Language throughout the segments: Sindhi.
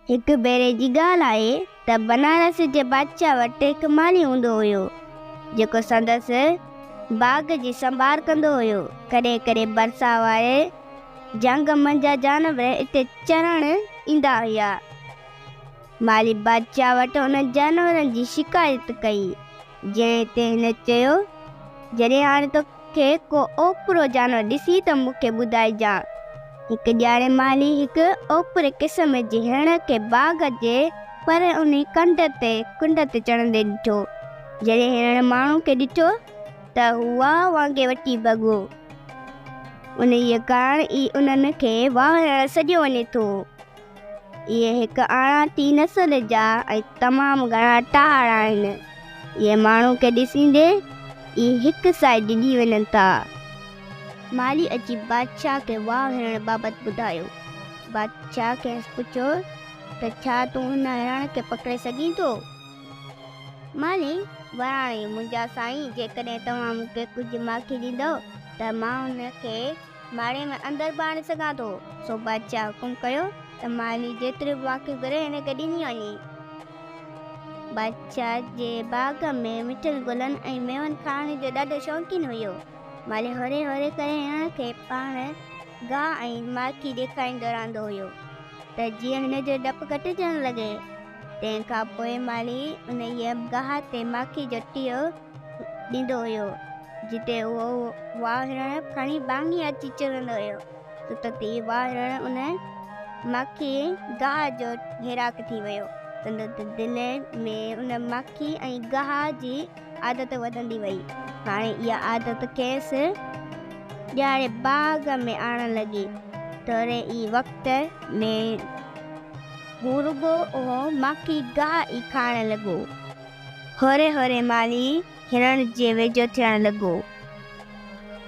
هڪ ڀيري جي ڳالهه آهي ته بنارس جي بادشاهه وٽ هڪ مالهي هوندو هيو، جيڪو سندس باغ جي سنڀار ڪندو هيو. ڪڏهن ڪڏهن برسات واري جهنگ منجهان جانور اتي چرڻ ايندا هيا. مالهي بادشاهه وٽ انهن جانورن جي شڪايت ڪئي، جنهن تي هن چيو، جڏهن هاڻي تو کي ڪو اوپرو جانور ڏسين ته مون کي ٻڌائجان. هڪ ڏيهاڙي مالهي هڪ اوپري قسم جي هرڻ کي باغ جي پر انهي ڪنڊ تي ڪنڊ تي چڙهندي ڏٺو. جڏهن هرڻ ماڻهو کي ڏٺو ته هو واهه وانگي وٺي ڀڳو. انهيء ڪارڻ ئي انهن کي واهه هرڻ سڏيو وڃي ٿو. اهي هڪ آڻاٽي نسل جا ۽ تمام گهڻا ٽاهڙ آهن. اهي ماڻهو کي ڏسيندي ئي هڪ ساهي ڊڄي وڃن ٿا. مالهي اچي بادشاهه کي واهه هرڻ بابت ٻڌايو. بادشاهه کانئس پڇيو ته ڇا تون هن هرڻ کي پڪڙي سگهين ٿو؟ مالهي وراڻيو، منهنجا سائين، جيڪڏهن توهان مون کي ڪجهه ماکي ڏيندؤ ته مان هن کي ماڙيء ۾ اندر به آڻي سگهان ٿو. سو بادشاهه حڪم ڪيو ته مالهي جيتريون به ماکيون گهري هن کي ڏني وڃي. بادشاهه جي باغ ۾ مٺن گلن ۽ ميون کائڻ جو ڏاڍو شوقين هيو. مالهي هوري هوري ڪري هن کي پاڻ گاهه ۽ ماکي ڏيکاريندو رهندو هيو ته جيئن هن جو ڊپ گهٽجڻ لڳي. تنهن کان پوء مالهي انهيء گاهه تي ماکي جو ٽيهو ڏيندو هيو، جتي اهو واهه هرڻ کڻي ٻانگي اچي چرندو هيو. ستت ئي واهه هرڻ ان ماکي گاهه جو هيراڪ ٿي ويو. سندس دل ۾ ان ماکي ۽ گاهه جي عادت وڌندي وئي. هاڻي اها عادت کيس ڏياري باغ ۾ آڻڻ لڳي. ٿوري ئي وقت ۾ هو رڳو اهو ماکي گاهه ئي کائڻ لڳو. هوري هوري مالهي هرڻ جي ويجهو ٿيڻ لڳو.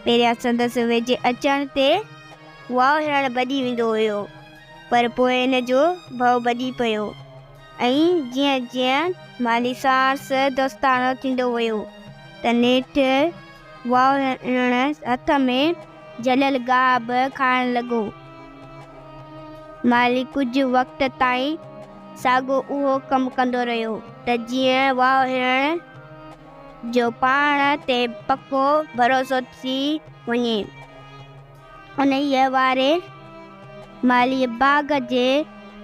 پهريان سندس ويجهي اچڻ تي واء هرڻ ڀڄي ويندو هيو، پر پوء هن جو ڀؤ ڀڄي پيو ۽ جيئن جيئن مالهي ساڻس دوستاڻو ٿيندو ويو ته نيٺ واء هرڻ هٿ ۾ جهليل گاهه به کائڻ لڳو. مالهي ڪجهه وقت تائين ساڳيو اهو ڪم ڪندو رهيو ته جيئن واء هرڻ جو پاڻ تي پڪو ڀروسو ٿي وڃي. انهيء واري مالهيء باغ جي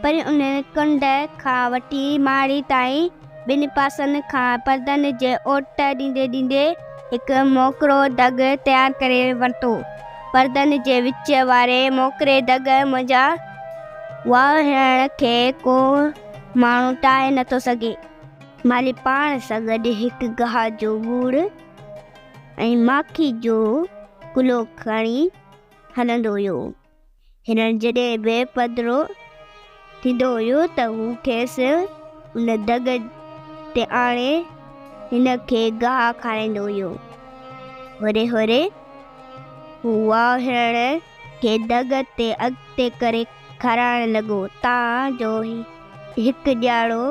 پرينء ڪنڊ کان وٺي ماڙي تائين ٻن پاسن کان پردن جي اوٽ ڏيندي ڏيندي هڪ موڪرو دڳ تيار ڪري ورتو. پردن جي وچ واري موڪري دڳ منجهان واهه هڻڻ کي ڪو ماڻهو ٽاهي نٿو سگهي. مالهي پاڻ سان گڏ هڪ گاهه جو ٻوڙ ۽ ماکي جو ڪلو کڻي هلندو هيو. هرڻ جڏهن به پڌرو ٿيندو هيو ته هو کيس ان دڳ تي آڻي هن کي گاهه کارائيندو هيو. هوري هوري هو واهه هرڻ کي دڳ تي اڳتي ڪري کارائڻ لڳو تان جو هڪ ڏيهاڙو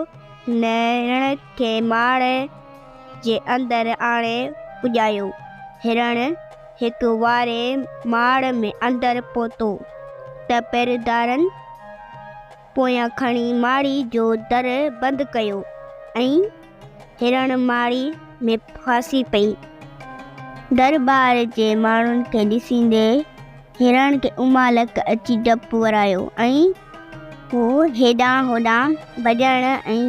هن هرڻ کي ماڙ جي اندر آڻي پڄايو. هرڻ هڪ واري ماڙ ۾ اندر پهتو ته پهريدارن پويان کڻي ماڙي جو در بند ڪيو ۽ هرڻ ماڙي ۾ ڦاسي پئي. درٻار جي ماڻهن کي ڏسيندي هرڻ کي امالڪ اچي ڊپ ورايو ۽ هو هيڏانهن هوڏانهن ڀڄڻ ۽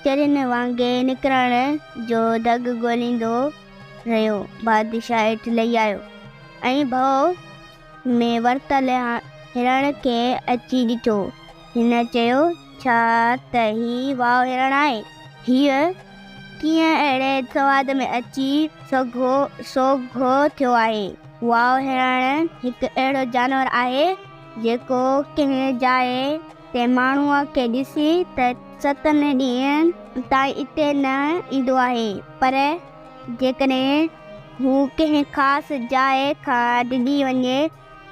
چرين وانگي نڪرڻ جو دڳ ڳوليندو رهيو. بادشاهه هيٺ لهي آيو ۽ ڀؤ ۾ ورتل هرڻ کي اچي ڏٺو. هن چيو، ڇا ته هي واء هرڻ آهي؟ هيء ڪيئن اهڙي سواد ۾ اچي سوگهو ٿيو آهي؟ واء هرڻ هڪ اهڙو جانور آهي، جيڪو ڪنهن جاء تي ماڻهوء کي ڏسي ته ستن ڏينهن تائين اتي نه ايندو آهي، پر جيڪڏهن هو ڪنهن خاص جاء کان ڊڄي وڃي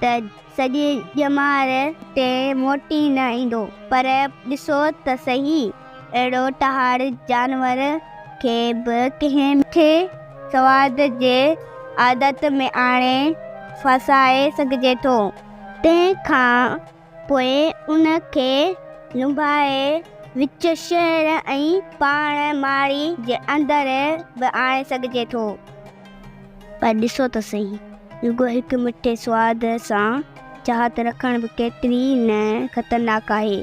ته سڄي ڄمار اتي موٽي نه ايندو. پر ڏسو ته سهي، اهڙو ٽهاڙ جانور کي به ڪنهن مٺي سواد جي عادت ۾ آڻي ڦاسائي سگهجي ٿو. تنهن کان پوء ان کي لنڀائي وچ شهر ۽ پاڻ ماڙي جي اندر به آڻي سگهجي ٿو. پر ڏسو ته سهي، رڳو هڪ مٺي سواد سان چاهت رکڻ به ڪيتري نه خطرناڪ آهي.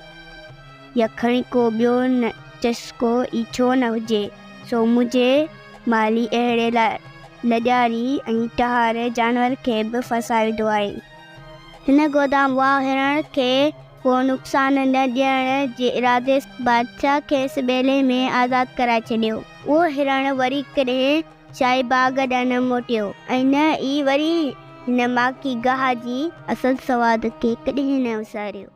يا کڻي ڪو ٻيو چسڪو ئي ڇو نه هجي، سو منهنجي مالهي اهڙي لڄاري ۽ ٽهار جانور کي به ڦاسائي وڌو آهي. هن گودام واهه هرڻ کي ڪو نقصان نه ڏيڻ جي ارادي سان بادشاهه کيس ٻيلي ۾ آزاد ڪرائي ڇڏيو. اهو هرڻ وري ڪڏهن شاهي باغ ڏانهن نه موٽيو ۽ نه ئي وري هن ماکي گاهه جي اصل سواد کي ڪڏهن نه وساريو.